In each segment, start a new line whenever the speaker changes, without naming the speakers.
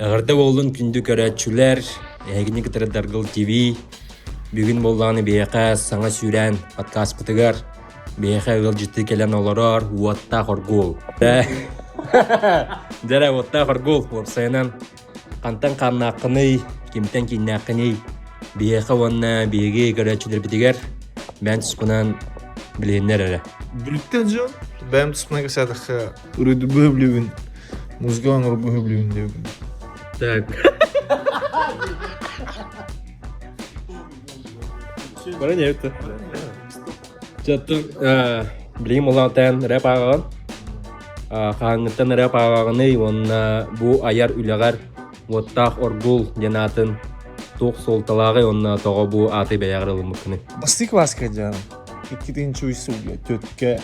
Эҕэрдэ буоллун күндү көрөөччүлэр, эһигини кытары Даргыл ТВ. Бүгүн буоллаҕына биһиэхэ саҥа сүүрээн подкаспытыгар биһиэхэ ыалдьыттыы кэлэн олорор уоттаах оргул. Дьэрэ уоттаах оргул уопсайынан хантан хааннааххыный, кимтэн кииннээххиний биһиэхэ уонна биһиги көрөөччүлэрбитигэр бэйэн тускунан билиһиннэр эрэ.
Бүлүктэн дьон бэйэм туспунан кэпсээтэххэ Үрдүбү бүлүүбүн, музыка оҥорбу бүлүүбүн диэбин.
Так. Бара не это? Чаттын билигин улаатан рэп ааҕаҕын. Хаһааҥҥыттан рэп ааҕаҕыный уонна бу айар үлэҕэр уоттаах оргул диэн аатын туох суолталааҕый уонна тоҕо бу ааты бэйэҕэр ылыммыккыный?
Бастакы класска дьаам. Иккитинчи уйсуга төткө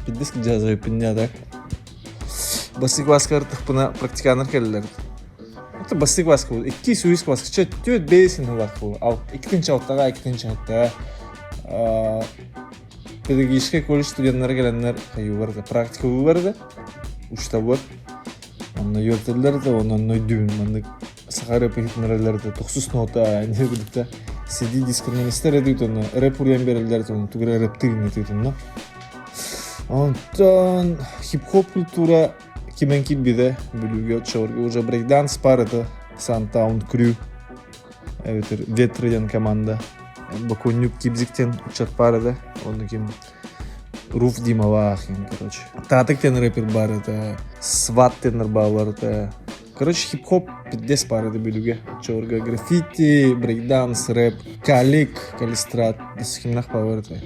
пиддис дьазайпыння так. Бастакы класска ыртахпына практиканнар кэллилэр. Это бастакы класска был. Икки үс класска. Чэ, түөрт бэйэсин ылах был. Иккитинчи алтаҕа, иккитинчи алтаҕа. Педагогическай колледж студеннара кэлэннэр хайыылар да практикалыылар да учтабыт. Онно үөрэтэллэр да, онно өйдүүбүн маннык саха рэп иһитиннэрэллэр да тохсус нота не курдук CD дискриминистер эдит онно рэп уруйан береллер онно тугу рэптир иннетит онно онтон хип-хоп культура кимен киирбитэ Бүлүүгэ оччолорго уже брейкданс пар это Сантаун Крю эбэтэр Ветры диэн команда Бакуннюк Кибзиктен ыччат паар этэ онно ким Руф Дималаах короче Татык диэн рэпер бар это Сват диэн баалар это Короче, хип-хоп пиздец паар этэ Бүлүүгэ. Оччолорго граффити, брейкданс, рэп, калик, калистрат, кимнэх баалар этэ.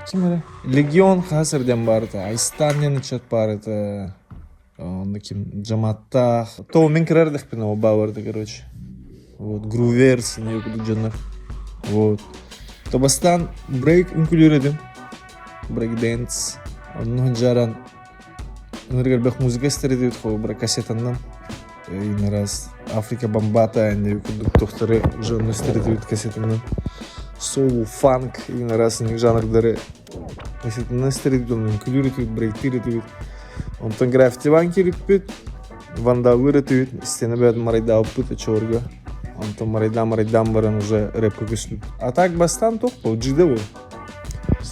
Ким эрэ? Легион хас диэн баар этэ, Айстан диэн ыччат баар этэ. Онно ким Джаматтаах. То мин кыра эрдэхпинэ ол баалар этэ, короче. Вот, груверс, не курдук дьоннор. Вот. То бастаан брейк үҥкүүлүүр этим. Брейк-дэнс. Онно жаран Ынырык элбэх музыка истэр этибит холобура кассетаннан иин раз Африка Бомбата инни курдук тохторы уже онно истэр этибит кассетаннан соул фанк иин раз инник жанрдары кассетаннан истэр этибит онон күлүүр этибит брейктиир этибит онтон граффитибаан киириппит вандаллыыр этибит стена бэйэтин марайдаабыппыт оччолорго онтон марайдаан марайдаан баран уже рэпкэ көспүт а так бастаан туох был джиде был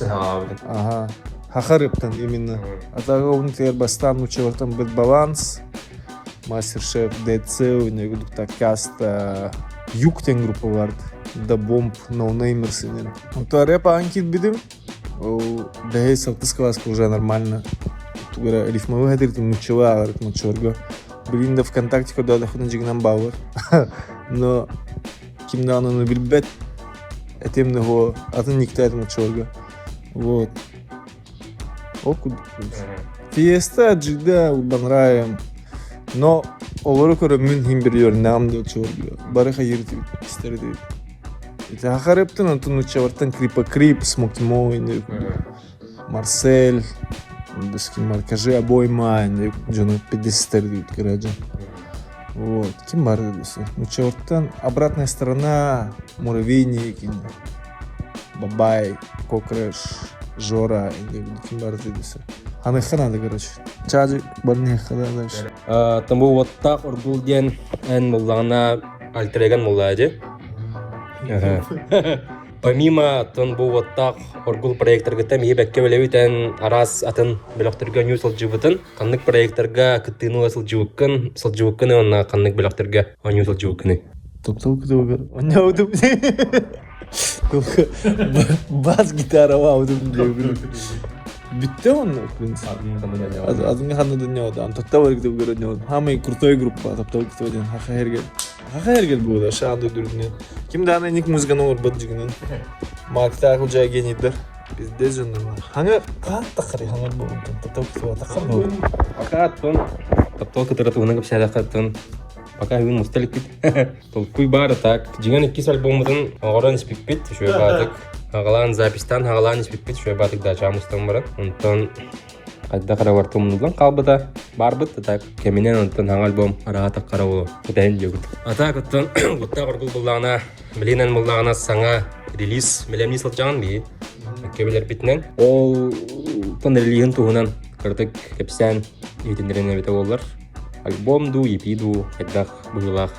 Ага. Хахарыптан именно. А так он теперь бастан учевартан бит баланс. Мастер-шеф ДЦ, у него так каста Юктен группа бар. Да бомб ноунеймерс инен. То рэп анкит бидим. Бэһэй алтыс класска уже нормально. Тугара рифмовый хатыртым нуччала аларыт мочорго. Билин да ВКонтакте көрдөөхүнэ дьигинэн баалар. Но ким даҕаны билбэт этим того атын никтаатым оччолорго вот ол курдук Фиеста джигда Урбан но олору көрөммүн иһин билиөрнэҕим да оччолорго бары хайыр истэр этибит ити хахарыптын онтон нуччалартан Крипа Крип Смоки Мо Марсель Маркажи обойма дьону пидистер диит кыра дьон Вот. Ким баар Нуччалартан обратная сторона, муравейник, Бабай, Кокреш, Жора, ким баар десе. Аныхха надо, короче. Чаажы барныхха да дальше.
Тамбу уоттаах оргул диэн эн буллаҕына альтер буллаа дии. Помимо атын бу уоттаах оргул проекторгыта миһи бэккэ билэбит эн араас атын бөлөхтөргө нью сылдьыбытын Ханнык проектарга кыттыыны ыла сылдьыбыккын, сылдьыбыккын уонна ханнык бөлөхтөргө оонньуу сылдьыбыккыный?
Таптал кытылыгар оонньообутум. Бас гитаралаабытым диэбин. Бүттэ онно, в принципе. Азыңга ханна дуньяда. Таптал кытылыгар оонньообутум. Самый крутой группа Таптал кытылы диэн Хаха Хергел. Хаха Хергел буолар, шаанды дүрүнэн. Ким дааны ник музыканы оҥорбот дьигинэн. Мактаах жа генийдер. Пиздец дьоннор Хаҥа хаат таххарый хаҥар буолбутун таптал кытыла таххар буолбут.
Пока аттын таптал кытыра туһунан кэпсээтэххэ пока бүгүн муста иликпит. Толкуй баар так. Дьиҥэн иккис альбоммутун оҥорон испиппит. Үчүгэй баатык. Хагалаан записьтан хагалаан испиппит. Үчүгэй баатык дача мустан баран. Онтон Хайдах эрэ барыта умнуллан хаалбыта. Баарбыт да так кэминэн онтон саҥа альбом араҕа таххара буолуо. Кэтэһин диэбит. А так оттон куттаах оргул буллаҕына, билигин буллаҕына саҥа релиз бэлэмнии сылдьаҕын бии. Кэбилэрбитинэн. Ол тон релиһин туһунан кыратык кэпсээн иһитиннэрэн эбитэ буоллар. Альбом дуу, EP дуу хайдах быһыылаах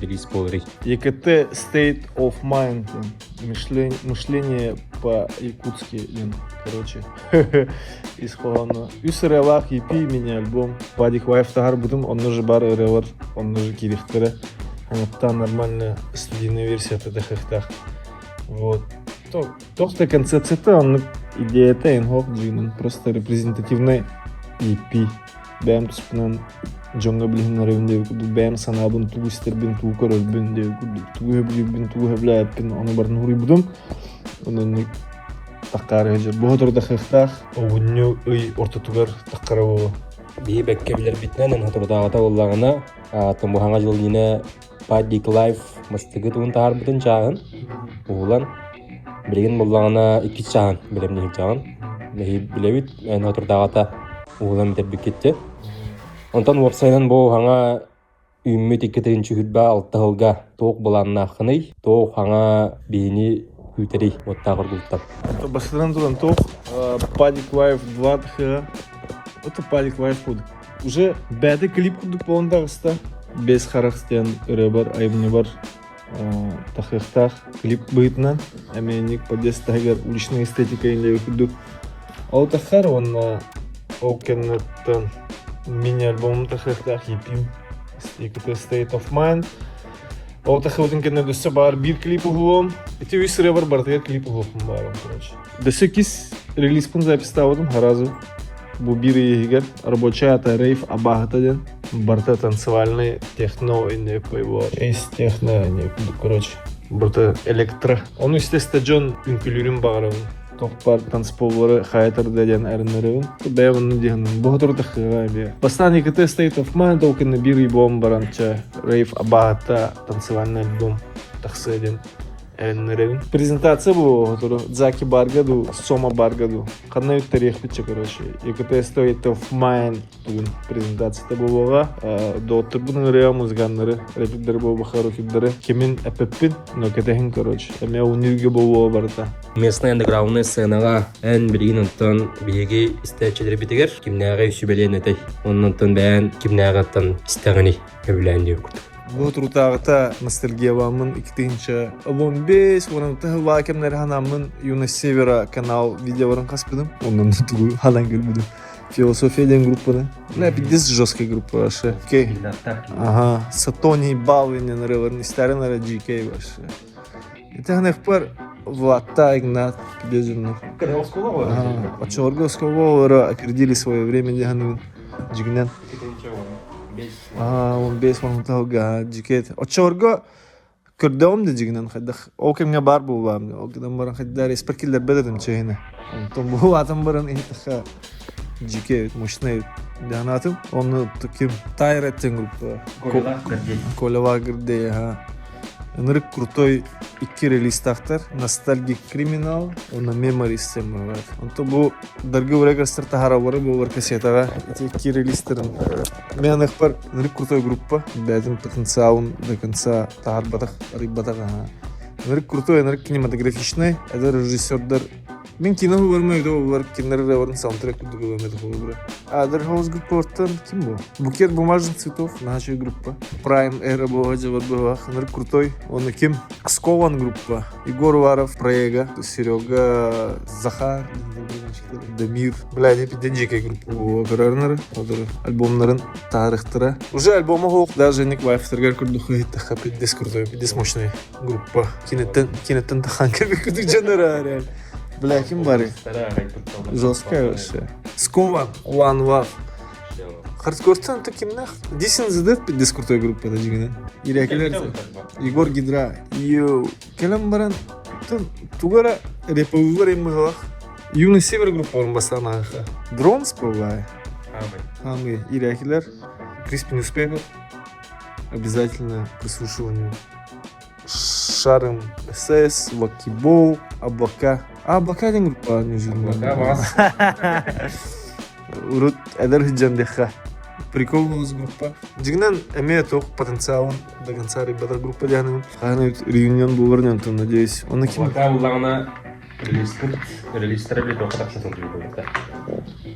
релиз буоларый?
ЕКТ State of Mind диэн мышление по-якутски диэн короче ис хоһооно үс ырыалаах EP мини-альбом Падик Лайф таһаарбытым онно же бар ырыалар онно же киириэхтэрэ Аңыттаан нормально студийная версията тахыахтаах вот туох да концепцията оннук идеята инхох дьиҥинэн просто репрезентативный EP бэйэм туспунан дьоҥҥо билиһиннэрэбин диэбит курдук бэйэм санаабын тугу истэрбин тугу көрөрбүн диэбит курдук тугу сөбүлүүрбүн тугу сөбүлээбэппин ону барытын суруйбутум онон таххаары сылдьар бу сотору тахыахтаах олунньу ый ортотугар таххара буолуо
Биһи бэккэ билэрбитинэн эн соторутааҕыта буоллаҕына Тумуһаҥа дьыл иннинэ Падик Лайф мастыгы тугун таһаарбытын чааһын уһулан билигин буоллаҕына иккис чааһын бэлэмниир сылдьаҕын. Биһи билэбит эн соторутааҕыта уһулан бүтэрбиккит Онтон уопсайынан бу хаҥа үүммүт 2 2026 сылга туох былааннааххыный? Туох хаҥа биһини күүтэрий уоттаах оргултан?
Бастатан туран туох Падик Лайф 2 тахыа Это Падик Лайф курдук. Уже бэйэтэ клип курдук буолан таҕыста. Без харах диэн ырыа бар, айымньы бар тахыахтаах клип быһыытынан. Эмиэ подъезд таһыгар уличная эстетика инде курдук. Ол тахар уонна ол кэнниттэн мини-альбомум тахыахтаах EP EKT State of Mind. Ол тахыбытын кэннэ өссө баар биир клип уһулуом. Ити үс ырыа бар барытыгар клип уһуохпун баарым, короче. Өссө иккис релизпын запистаабытым сразу. Бу биир ый иһигэр рабочая ата рейв абааһыта диэн. Барыта танцевальный техно инде его эйс техно не короче барыта электро. Ону истэ дьон үҥкүлүүрүн баҕарабын. Тохпар танцполлары хайатарда диэн эрэннэрэбин. Бэйэм онну диэн бу сотору тахыаҕа эмиэ. Бастаан ЕКТ State of Mind ол кэннэ биир ый буолан баран чэ рейв абааһыта танцевальный альбом тахсыа диэн эрэннэрэбин. Презентация бу сотору Заки Барга ду, Сома Барга ду. Ханна үттэриэхпит короче. ЕКТ State of Mind бүгүн презентацията буолуоҕа. Доҕотторбун ырыа музыканнары, рэпердары буолбаха рокердары кимин эппиппин, но кэтэһин короче. Эмиэ унүүгэ буолуоҕа барыта.
Местная андеграундная сценаҕа эн билигин онтон биһиги истээччилэрбитигэр кимнээҕи сүбэлиэн этэй? Оннонтон бэйэн кимнээҕиттэн истэҕиний сөбүлээн диир курдук.
Бу турутааҕыта ностальгиябаммын 2015 уонна сыллаах кэмнэри ханааммын Юность Севера канал видеоларын хаспытым. Онон тугу ханан көрбүтүм. Философия диэн группаны. Бля, пиздец жесткая группа вообще. Окей. Ага. Сатони Балвин ырыаларын истэрин ара GK вообще. Это ханахпар Влад Игнат пиздец Оччолорго оскуола опередили свое время диэн дьигинэн. Аа, 15 он дьикет. Оччолорго көрдөҕүм да дьигинэн хайдах ол кэмҥэ баар буолбаам ол гынан баран хайдах испэр киллэрбэт этим чэһини. Онтон бу улаатан баран иһиттэххэ дьике мощный дианаатым. Онно ким Тайр диэн группа. Коля Гордей, ага. Ынырык крутой икки релизтаахтар. Nostalgic Criminal уонна Memories диэн баар. Онто бу Даргы Records таһаараллара буолар кассетаҕа ити икки релизтэрин Мен ыкпар ынырык крутой группа. Бэйэтин потенциалын до конца таһаарбатах, арыйбатах аха. Ынырык крутой, ынырык кинематографичный. Это режиссердар Мин кино көрмө өйдө болар кинилер эрэ саундтрек курдук ылыммыт холобура. Other House группаттан ким бу? Букет бумажных цветов, наша группа. Prime Era буола дьыбар быһылаах, ынырык крутой. Оны ким? Скован группа. Егор Уваров проега, Серега Захар, Дамир. Бля, не пиздец дикая группа көрөрнөр, альбомнарын тарихтара. Уже альбома хоқ, даже ник вайфтергер курдук хыттаха пиздец крутой, пиздец мощный группа. Кинеттен, кинеттен тахан кирбик күдүк жанара реально. Бля, ким бары? Жесткая вообще. Скован, One Love. Хардкортан то кимнах? This in the Dead пиздец крутой группа да дьигинен. Ирякелер. Егор Гидра. Йоу. Кэлэн баран тугара реповылар эм Юный Север группа бастан аха. Дронс бывает. Хамы. Ирякелер. Crispy Newspaper. Обязательно к прослушиванию. Шарм СС, Лакибол, Облака. А, Облака один группа не
Облака вас.
Урут эдэр сылдьан диэххэ. Прикол буолус группа. Дьиҥинэн эмиэ туох потенциалын до конца арыйбатар группа диэхинин. Хаһан реюнион буолар онтон надеюсь. Оны ким
Пока буллаҕына релизтэр релизтэрэ били туохха тахса сылдьыбыта.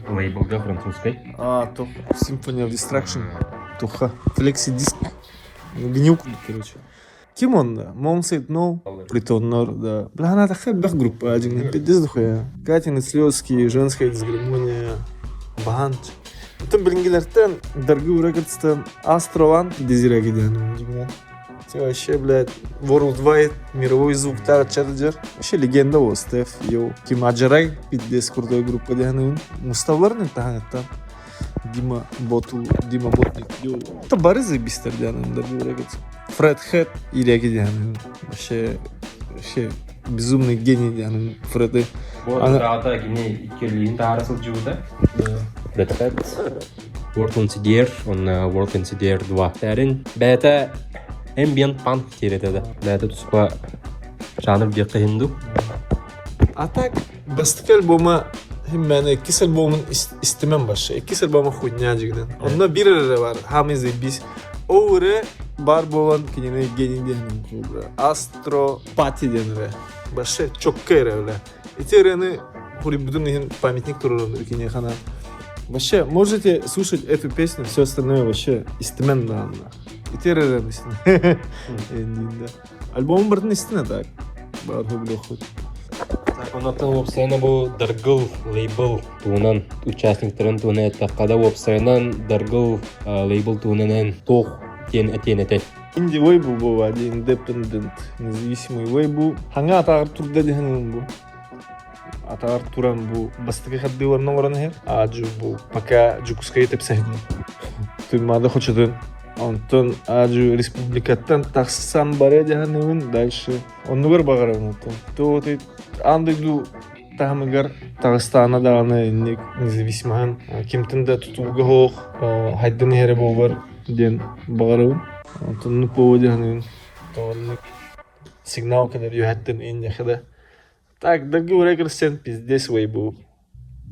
Лейблга французскай.
А, то Symphony of Destruction. Туха. Flexi диск. Гнюк, короче. Ким онно? Mom Said No, Притоннор, да. Бля, она такая бэх группа, один пиздец дохуя. Катины слезки, женская дисгармония, Банд. Потом билингилертен, Даргы Рекордстан, Астролан, Дезираги диэн Те вообще, блядь, Worldwide, мировой звук чарджер. Вообще легенда о Стеф, йоу. Ким Аджарай, пиздец крутой группа диэн Муставларны таһаныттан. Дима Ботул, Дима Ботник, йоу. Это бары заебистер диэн Даргы Рекордс. Фред Хэт Иреги диэн вообще вообще безумный гений диэн Фреды.
Бу аата кини иккилиин таара сылдьыбыта. Фред Хэт World Insidier, онна World Insidier 2. Тэрин бэйэтэ ambient punk диир да. Бэйэтэ туспа жанр диэххэ хинду.
А так бастакы альбома мен иккис альбомун истимем башы. Иккис альбома хуйня дьигинен. Онно бир эрэ бар. Хамы заебись. Ол эрэ бар буолан кинини гений диэн Астро Пати диэн эрэ. Башы чокка эрэ бля. Ити эрэни хурибутун иһин памятник турурун киниэхэ хана. Вообще, можете слушать эту песню, все остальное вообще истимен даанна. Ити эрэ истин. Альбомун бартын истин так. Бар хөбүлөххүт.
Онотон уопсайынан бу Даргыл лейбл туһунан участниктарын туһунан эттэххэ да уопсайынан Даргыл лейбл туһунан туох диэн этиэн этэй?
Инди лейбл буолла дии independent независимый лейбл. Хаҥа атаҕар турда диһэн бу. Атаҕар туран бу бастакы хардыыларын оҥорон иһэр. Аадьу бу пока Дьокуускайы тэпсэһин. Туймаада хочотун. Онтон аадьу республикаттан тахсан барыа диһаныбын дальше Оннугар баҕарабын оттон. То аан дойду таһымыгар таҕыстаана даҕаны инник независимаһын кимтэн да тутулуга суох хайдан иһэрэ буолар диэн баҕарабын. Онтон поводе диһаныбын. Тоҕоннук сигнал кэлэр үөһэттэн инньэхэ да. Так, дорогой Рекордсен пиздец вайбу.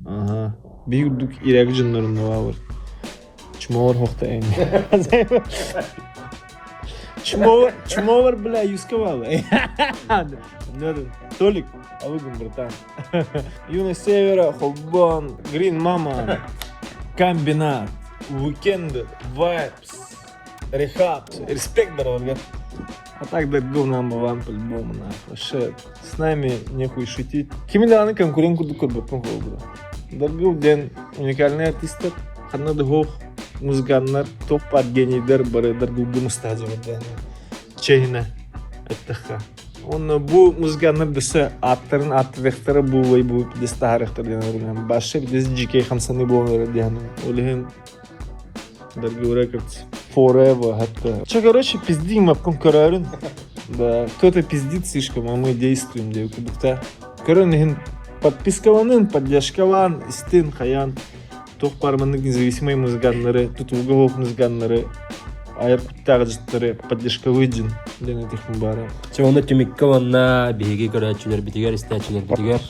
Ага. Биир үрдүк ирээги дьоннорун бар. Чмовар хохта эң. Чмовар, чмовар, бля, юсковал. Толик, алыгын, братан. Юность Севера, Холбон, Грин Мама, Комбинат, Уикенд, Вайпс, Рехаб. Респект, дорогой. А так да говна вам по-любому, нахуй. Вообще, с нами нехуй шутить. Кими даҕаны конкурент курдук көрбөппүн холобура. Даргыл диэн уникальный артистар, ханна да суох музыканнар, туох баар генийдэр бары Даргылга мустаадьыбар диэн чэһинэ эттэххэ. Уонна бу музыканнар дөссө ааттарын ааттатыахтара буолуой бу пидес таһаарыахтара диэн ырынан башы пидес дьикэй хамсаныы буолан диэн ол иһин Даргыл Records forever hatta. Че, короче, пиздим обком көрөрүн. Да, кто-то пиздит слишком, а мы действуем диye кубукта. Көрөн иһин подпискаланын, поддержкалаан, истин, хаян. Туох баар маннык независимый музыканнары, тутулга музыканнары, айар куттаах дьыттары поддержкалыы дьин диэн этихпин баара.
Чэ, онно түмүккэ уонна биһиги көрөөччүлэрбитигэр, истээччилэрбитигэр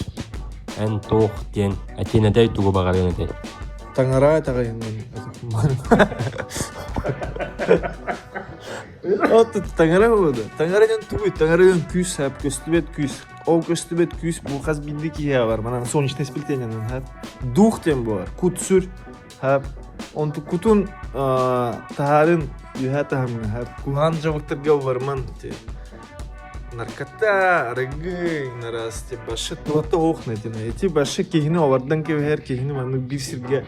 эн туох диэн этиэн этэй, тугу баҕарыан этэй?
Таҥара итэҕэйиннин От таҥара буолуо. Таҥара диэн тугуй? Таҥара диэн күүс сап, көстүбэт күүс. Ол көстүбэт күүс бу хас биирдии киһиэхэ бар. Манан солнечное сплетение хап. Дух диэн буолар. Кут-сүр хап. Онту кутун таһаарын үһэ таһымҥа хап. Куһаан дьабыктарга ылларман наркота, арыгы, нараас башы туота оох нэтинэ. Ити башы киһини олордон кэбиһэр, киһини маннык биир сиргэ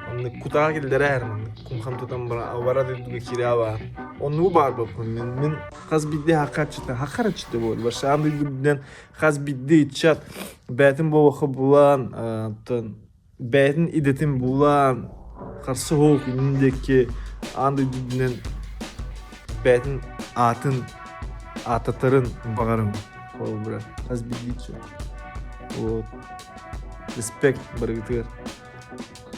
маннык кутаа киллэрэр, маннык кумхан тутан бара дойдуга киирэ алаар. Оннугу баар боппун мин. Мин хас биирдии хакарчыта, хакарчыта буолар. Башы аан дойдугунан хас биирдии ыччат бэйэтин буолуохха булан, оттон бэйэтин идэтин булан, харсы суох күнүн диэки аан дойду үрдүнэн бэйэтин аатын аататарын баҕарым холобура хас биирдииччи вот респект барыгытыгар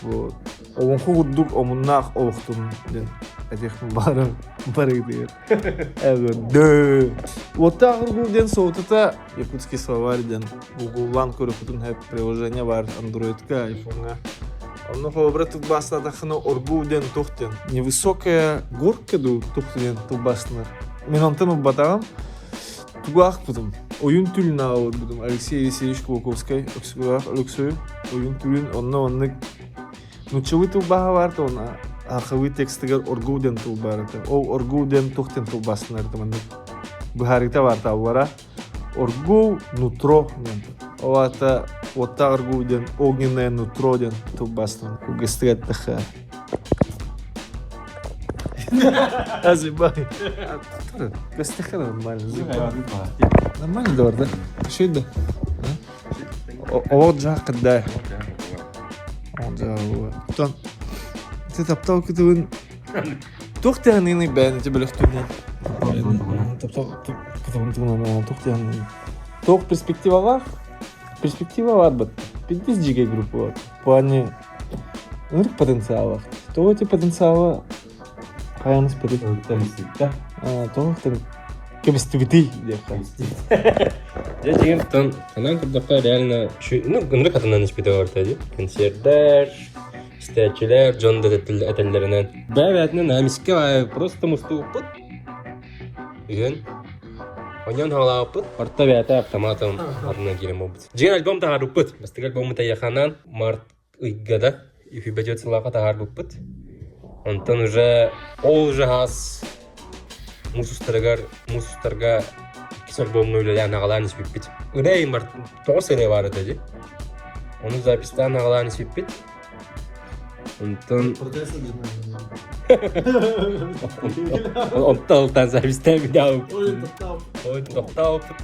вот олоҥхо курдук омуннаах олохтун диэн этиэхпин баҕарам барыгытыгар Эҕэрдэ Уоттаах ургул диэн суотата Якутский словарь диэн гугллаан көрүөххүтүн сөп приложение баар андроидка айфоҥҥа. Онно холобура тылбаастаатаххына оргуу диэн туох диэн невысокая горка дуу туох диэн тылбаастанар. Мин онтон ылбатаҕым. Тугу аахпытым? Ойун түлүн ааҕыбытым. Алексей Елисеевич Кулаковскай, Өксөкүлээх Өлөксөй ойун түлүн онно оннук нуччалыы тылбааһа баар то онно архалыы текстыгар оргуу диэн тыл баар этэ. Ол оргуу диэн туох диэн тылбаастанар этэ маннык быһаарыыта баар тааллара. Оргуу нутро диэн. Ол аата уоттаах оргуу диэн огненное нутро диэн тылбаастан кылгастык эттэххэ. Азибай. Кылгастык нормально. Нормально да да? Что да? Олох дьаах кырдай. Оттон ты таптал кытыбын Туох тыаһыныыный бэйэн ити бөлөхтүүнэн? Туох тыаһыныый? Туох перспективалаах? Перспектива бар бит. Пиздец дьигэ группа бар. В плане ынырык потенциалах. Того эти потенциала хайаныс пытыт. Тоҕо кэбистибитий диэххэ.
Дьэ дьиҥэр тон санаан көрдөххө реально ну ынырык атынан испитэ барта дии. Концерттэр, Истээччилэр, дьон да этэллэринэн бэйэ-бэйэтинэн эмискэ просто мустубуппут. Үһүөн онньон хаалаабыппыт. Орто бэйэтэ автоматом атынан киирэн буолбут. Дьиҥэр альбом таһаарбыппыт. Бастакы альбоммут эйиэхэ март ыйга да үһүбэ сыллаахха таһаарбыппыт. Онтон уже ол уже хаас муус устарыгар муус устарга иккис альбомҥа үлэлээн аҕалаан испиппит. Ырыа бар тоҕус ырыа баар этэ дии. Ону записьтаан аҕалаан испиппит. Онтон Онтон алтан записьтаан Ой, тоқтаабыппыт.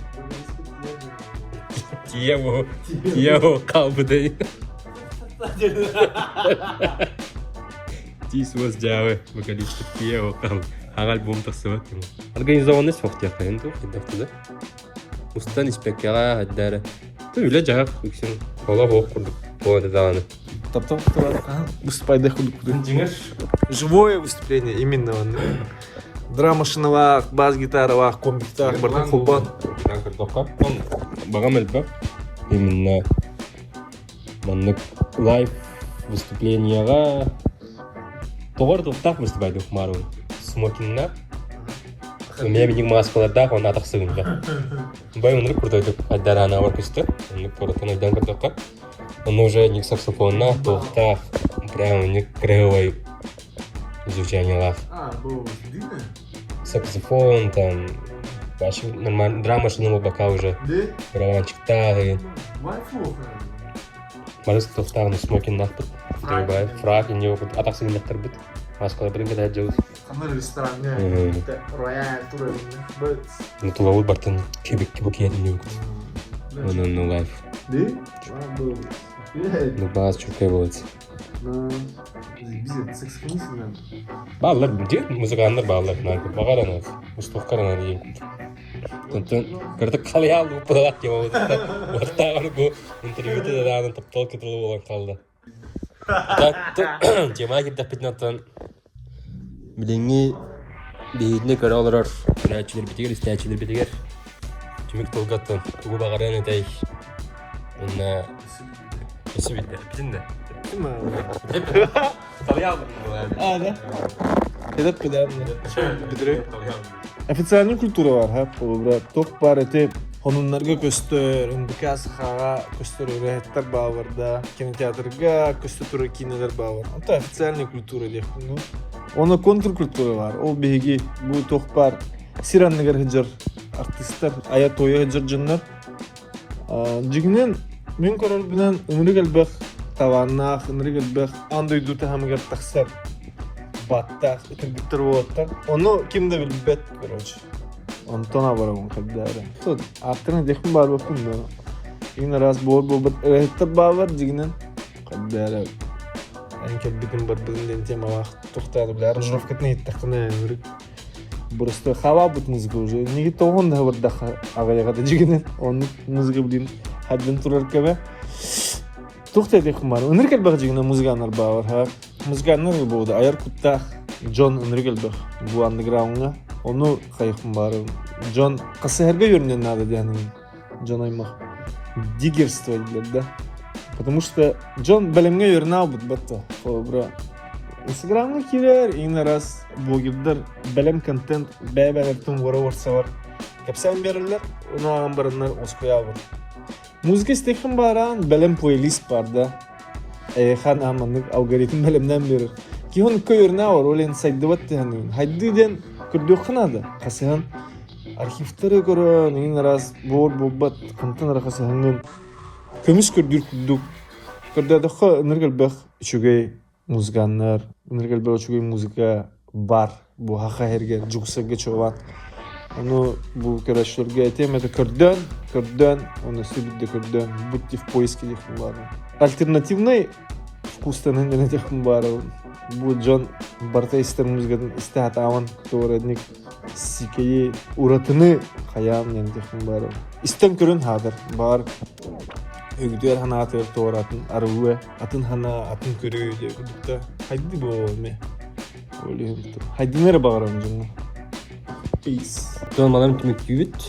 Тиийэ бу, тиийэ бу хаалбытай. Тиис уос дьаабы вокалист тиийэ хаал хаҕа альбом тахсыбат. Организованность суох диэххэ туох да. Устан испэккэҕэ хайдары. Үлэ дьаһах үксүн олох ох курдук буолан даҕаны.
Таптал выступайдах курдук. Дьиҥэр живое выступление именно он. Драм-машиналаах, бас-гитаралаах, комбиктаах, барытын холбоон.
Баҕам элбэх. Именно маннык лайв выступлениеҕа тоҕор тылтаах выступайдык маарыбын. Смокиннаах Эмиэ миник мааскалардаах уонна атах сыгынньах. Бай оннук курдайдык айдараана көстөр. Оннук туораттан айдаан көрдөххө. Онно уже ник саксофоннаах, туохтаах, прям уник крылой звучаниелаах.
А, бу дина?
Саксофон там, вообще нормально, драма машина бока уже. Барабанчиктаах. Барыс туохтаах смокиннаахпыт. Фрак, не атах сыгынньахтарбыт. Маскаларбытын кэтэ дьылыс.
Ханна рестораҥҥа рояль турар
Ну тулабыт бартын кебекки бу киһитин юкут. Онон ну лайф.
Ди?
Ну баас чүккэй болот. Бааллар где музыканнар бааллар баҕар устуохкар ана диэн Онтон кырдык халыйаал уппалаах диэн уоттааҕар бу интервьюта дадаанын таптал кытылы буолан хаалла. Тема кирдэхпитинэ оттон билиҥҥи биһигини көрө олорор көрөөччүлэрбитигэр, истээччилэрбитигэр түмүк тылга оттон тугу баҕарыан этэй уонна өссө билдэ эппитин да
А, да? Это Официальный культура бар, ха, холобура, туох баар ити хонуннарга көстөр, НБК сахаҕа көстөр ырыаһыттар бааллар да, кинотеатрга көстө турар киинэлэр бааллар. Онто официальный культура диэхпин ну. Онно контркультура бар. Ол биһиги бу туох баар сир анныгар сылдьар артистар, айа-туойа сылдьар дьоннор. Дьиҥинэн, мин көрөрбүнэн ынырык элбэх талааннаах, ынырык элбэх аан дойду таһымыгар тахсар баттаах ытыргыттар уолаттар. Ону ким да билбэт, короче. Онтон абарабын хайдары. Тут ааттарын этиэхпин баарбаппын да. Иин араас буор буолбут ырыаһыттар бааллар дьиҥинэн. Хайдары эн кэлбитин барбытын диэн темалаах туохтаары бля аранжировкатын иһиттэххинэ ынырык Просто халаабыт музыка уже. Ниги тоҕон да бардах аҕыйаҕа да дьигинэн. Оннук музыка блин хаддын турар кэбэ. Туох да этиэх бар. Ынырык элбэх дьигинэн музыканнар баалар. Ха. Музыканнар буолда айар куттаах дьон ынырык элбэх бу андеграундҥа. Ону хайыхпын баары. Дьон хасыһарга үөрэнэн наада диэн дьон аймах диггерство дииллэр да. Потому что дьон бэлэмҥэ үөрэнэ батта. Холобура, Инстаграмҥа киирэр, иҥин раз блогердар бэлэм контент бэйэ-бэйэлэриттэн уора-уорсалар кэпсээн биэрэллэр, ону ааҕан бараннар уоскуйаабыт. Музыка истиэххин бааран бэлэм плейлист баар да. Эйиэхэ аан маннык алгоритм бэлэмнээн биэрэр. Киһи оннукка үөрэнэ ол иһин сайдыбат диэн. Хайдыы диэн көрдүөххэ наада. Хасыһан архивтары көрөн, иҥин араас буор буолбат, хантан эрэ хасыһаҥҥын көмүс көрдүүр курдук. Көрдөөтөххө ынырык элбэх үчүгэй музыканнар, ынырык элбэх үчүгэй музыка бар бу хаха иһэргэ дьуксарга чуолаан. Ону бу көрөөччүлэргэ этиэм это көрдөөн, көрдөөн, оны сүбүдде көрдөөн, будьте в поиске диэхпин баарым. Альтернативный вкустанын диэн этиэхпин баарым. Бу дьон барыта истэр музыкатын истэ сатаабан туора сикэйи уратыны хайаан диэн этиэхпин баарым. Истэн көрөн хаатар, баар өгүтүөр ханаатыгар туоратын арыллыа атын хана атын көрүү диэ курдук да хайды буолуо ол иһин хайдыны эрэ баҕарабын дьоҥҥо peace
Тон манан түмүктүүбүт.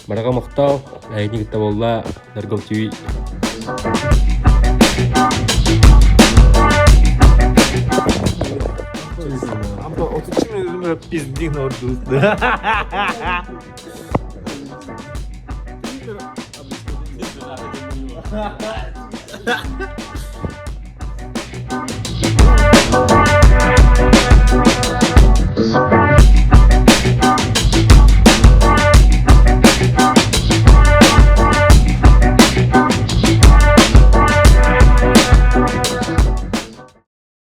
Бараға махтал, эйигин кытта буолла Наргыл TV.
Ампа отуччу минутум пиздин ордук.